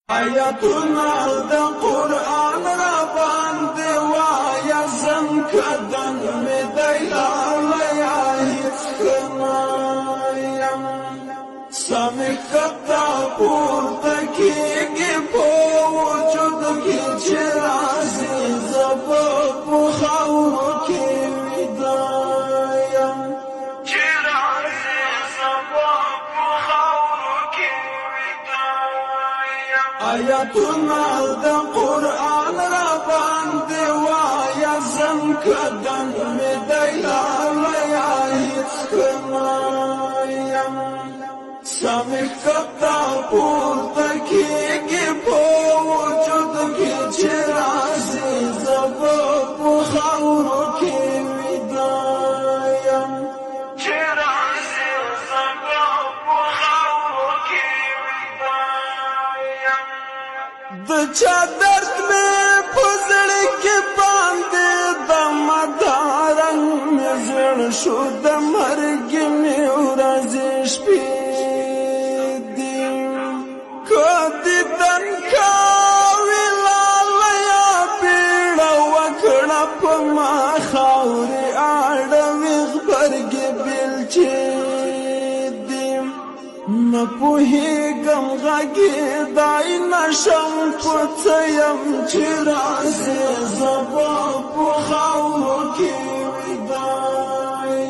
آیاتونه د قرآن را باندې وایا، زم کدن مې دی لالیه هیڅ ښه نه یم. سمې کته پورته کېږي په وجود کې چې راځي، زه به په خاورو کې ویده یم. چې راځي زه به په خاورو کې ویده یم. آیاتونه د قرآن را باندې وایا، زم کدن مې دی لالیه هیڅ ښه نه یم. سمې کته پورته کېږي په وجود کې چې راځي، زه به په خاورو کې ویده یم. چې راځي زه به په خاورو کې ویده یم. د چا درد مې په زړه کې باندې د مدارنګ مې زړه شو، د مرګ مې ورځې شپې دي. که دیدن کوي لالیه بیړه وکړه په ما، خاورې اړوي غبرګې بیلچې دي. نه پوهېږم غږېدای نه شم په څه یم، چې راځې زه به په خاورو کې ویده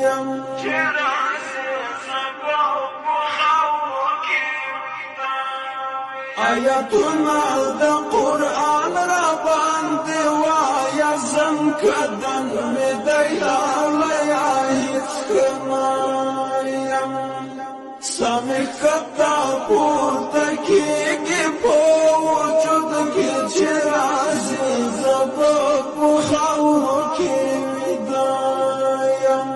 یم. چې راځي زه به په خاورو کې ویده یم. آیاتونه د قرآن را باندې وایا، زم کدن مې دی لالیه هیڅ ښه نه یم. سمې کته پورته کېږي په وجود کې چې راځي، زه به په خاورو کې ویده یم.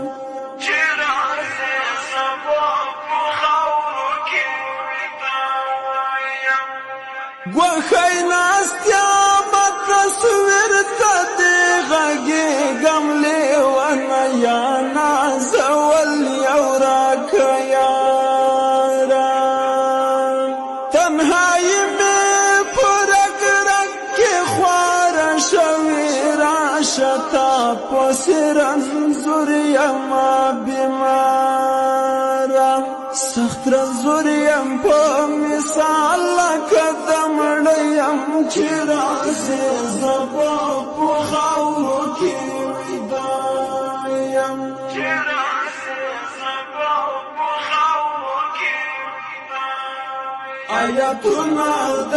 چې راځي زه به په خاورو کې ویده یم. ګوښی ناست یم تصویر ته دې غږېږم لېونیه، نازول یو راکه یاره. تنهایي مې په رګ رګ کې خواره شوې، راشه تا پسې رنځور یمه بیماره. سخت رنځور یم په مثال لکه د مړه یم، چې راځې زه به په خاورو کې ویده یم. چې راځي زه به په خاورو کې ویده یم. آیاتونه د